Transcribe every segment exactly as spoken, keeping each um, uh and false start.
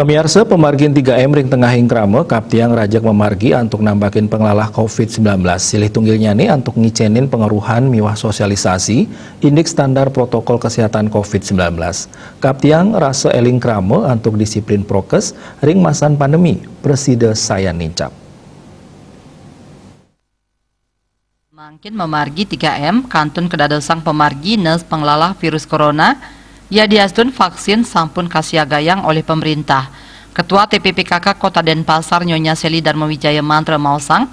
Pamiarsa, pamargin tiga M ring tengahing krama kaptiang rajeg mamargi antuk nambakin panglalah covid sembilan belas. Silih tunggilnyane antuk ngicenin pangeruhan miwah sosialisasi indik standar protokol kesehatan covid sembilan belas. Kaptiang rasa eling krama antuk disiplin prokes ring masan pandemi, prasida sayan nincap. Mangkin mamargi tiga M kantun kadadosang pamargi nes panglalah virus corona, yadiastun vaksin sampun kasiagayang olih pamarintah. Ketua T P P K K Kota Denpasar Nyonya Seli Darmawijaya Mantra maosang,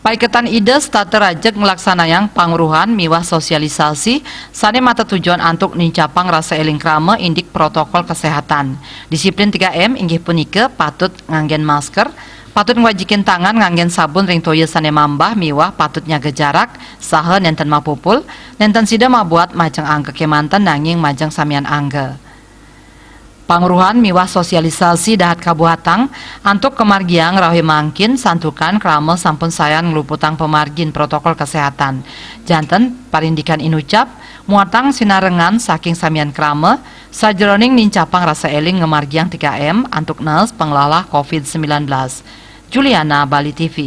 paiketan Ida setata rajeg nglaksanayang pangruhan miwah sosialisasi sane matatujon antuk nincapang rasa eling krama indik protokol kesehatan. Disiplin tiga M inggih punika patut nganggen masker, patut ngwajikin tangan nganggen sabun ring toya sane mambah miwah patut nyaga jarak, saha nenten mapupul, nenten sida mabuat majeng angga kemanten nanging majeng samian angga. Pangruhan miwah sosialisasi dahat kabuatang antuk kamargiang rauh mangkin santukan krama sampun sayan ngluputang pamargin protokol kesehatan. Janten parindikan inucap muatang sinarengan saking samian krama sajeroning nincapang rasa eling ngamargiang tiga M antuk nes panglalah covid sembilan belas. Juliana, Bali T V.